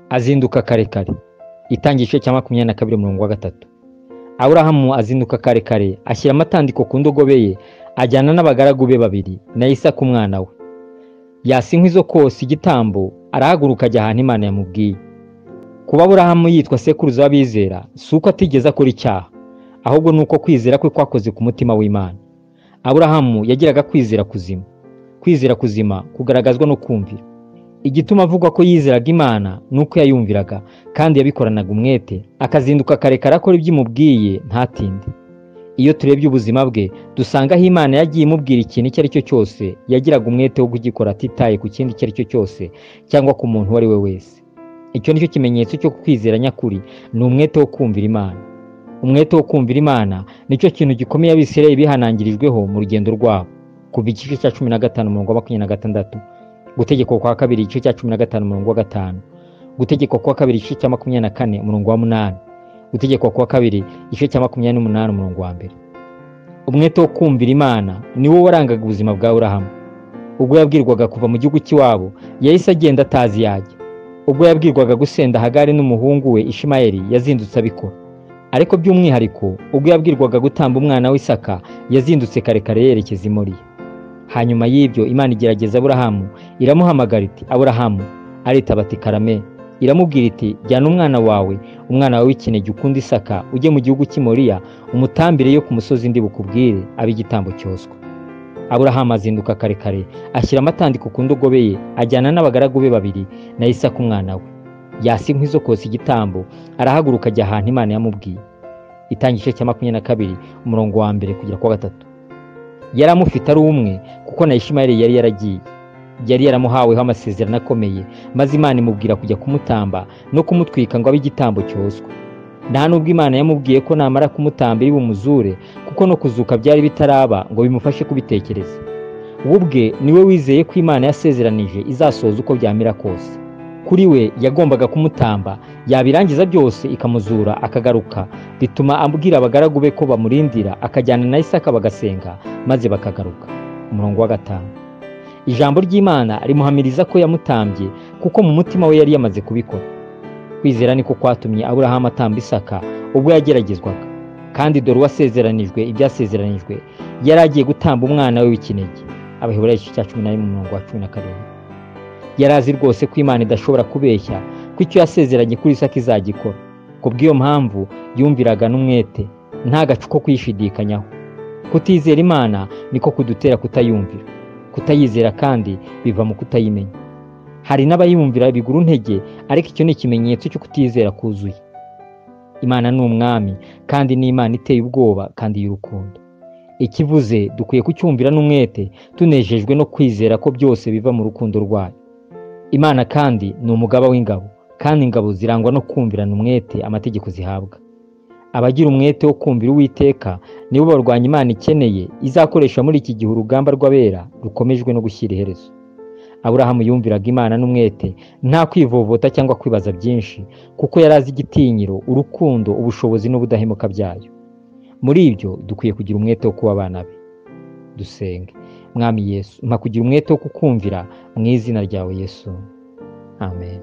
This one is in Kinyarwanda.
Azinduka kare kare. Itangira igice cya 22 umurongo wa 3. Aburahamu azinduka kare kare, ashyira amatandiko ku ndogobe ye, ajyana n'abagaragu be babiri na Isaka umwana we. Yasa inkwi zo kosa igitambo, arahaguruka ajya ahantu Imana yamubwiye. Kuba Aburahamu yitwa sekuruza w'abizera si uko atigeze akora icyaha, ahubwo ni uko kwizera kwe kwakoze ku mutima w'Imana. Aburahamu yagiraga kwizera kuzima. Kwizera kuzima kugaragazwa no kumvira. Igituma avugwa ko yizeraga Imana ni uko yayumviraga kandi yabikoranaga umwete, akazinduka kare kare akora ibyo imubwiye ntatinde. Iyo turebye ubuzima bwe dusanga aho Imana yagiye imubwira ikintu icyo ari cyo cyose, yagiraga umwete wo kugikora atitaye ku kindi icyo ari cyo cyose cyangwa ku muntu uwo ari we wese. Icyo nicyo kimenyetso cyo kwizera nyakuri, ni umwete wo kumvira Imana. Umwete wo kumvira Imana nicyo kintu gikomeye Abisirayeli bihanangirijweho mu rugendo rwabo. Kuva igice cya 15 umurongo wa 26, Gutegekwa kwa kabiri igice cya 15 umurongo wa 5, Gutegekwa kwa kabiri igice cya 24 umurongo wa 8, Gutegekwa kwa kabiri igice cya 28 umurongo wa 1. Umwete wo kumvira Imana niwo warangaga ubuzima bwa Aburahamu. Ubwo yabwirwaga kuva mu gihugu cy'iwabo, yahise agenda atazi yajya. Ubwo yabwirwaga gusenda Hagari n'umuhungu we Ishimayeli, yazindutse abikora. Ariko by'umwihariko ubwo yabwirwaga gutamba umwana w'Isaka, yazindutse kare kare yerekeza i Moriya. Hanyuma y'ibyo Imana igerageza Aburahamu, iramuhamagara iti: Aburahamu. Aritaba ati: Karame. Iramubwira iti: Jyana umwana wawe, umwana wawe w'ikinege ukunda Isaka, ujye mu gihugu cy'i Moriya, umutambire yo ku musozi ndi bukubwire, abe igitambo cyoswa. Aburahamu azinduka kare kare, ashyira amatandiko ku ndogobe ye, ajyana n'abagaragu be babiri na Isaka umwana we. Yasa inkwi zo kosa igitambo, arahaguruka ajya ahantu Imana yamubwiye. Itangira igice cya 22 umurongo wa 1 kugera ku wa 3. Yari amufite ari umwe, kuko na Ishimayeli yari yaragiye. Yari yaramuhaweho amasezerano akomeye, maze Imana imubwira kujya kumutamba no kumutwika ngo abe igitambo cyoswa. Nta nubwo Imana yamubwiye ko namara kumutamba iri bumuzure, kuko no kuzuka byari bitaraba ngo bimufashe kubitekereza. We ubwe niwe wizeye ko Imana yasezeranije izasohoza uko byamera kose. Kuri we yagombaga kumutamba, yabirangiza byose ikamuzura akagaruka, bituma abwira abagaragu be ko bamurindira, akajyana na Isaka bagasenga maze bakagaruka. Umurongo wa 5. Ijambo ry'Imana rimuhamiriza ko yamutambye, kuko mu mutima we yari yamaze kubikora. Kwizera niko kwatumye Aburahamu atamba Isaka ubwo yageragezwaga, kandi dore uwasezeranijwe ibyasezeranijwe yari agiye gutamba umwana we w'ikinege. Abaheburayo igice cya 11 umurongo wa 17. Yari azi rwose ko Imana idashobora kubeshya, ko icyo yasezeranye kuri Isaka izagikora. Kubw'iyo mpamvu yumviraga n'umwete, nta gacu ko kuyishidikanyaho. Kutizera Imana niko kudutera kutayumvira. Kutayizera kandi biva mu kutayimenya. Hari n'abayumvira biguru ntege, ariko icyo ni ikimenyetso cyo kutizera kuzuye. Imana ni umwami, kandi ni Imana iteye ubwoba kandi y'urukundo. Ikivuze dukwiye kucyumvira n'umwete, tunejejwe no kwizera ko byose biva mu rukundo rwayo. Imana kandi ni umugaba w'ingabo, kandi ingabo zirangwa no kumvirana umwete amategeko zihabwa. Abagira umwete wo kumvira Uwiteka nibo barwanya Imana ikeneye, izakoresha muri iki gihe urugamba rw'abera rukomejwe no gushyira iherezo. Aburahamu yumviraga Imana n'umwete, nta kwivovota cyangwa kwibaza byinshi, kuko yari azi igitinyiro, urukundo, ubushobozi n'ubudahemuka byayo. Muri ibyo dukwiye kugira umwete wo kuba abana be. Dusenge. Mwami Yesu, mpa kugira umwete wo kukumvira mu izina ryawe Yesu. Amen.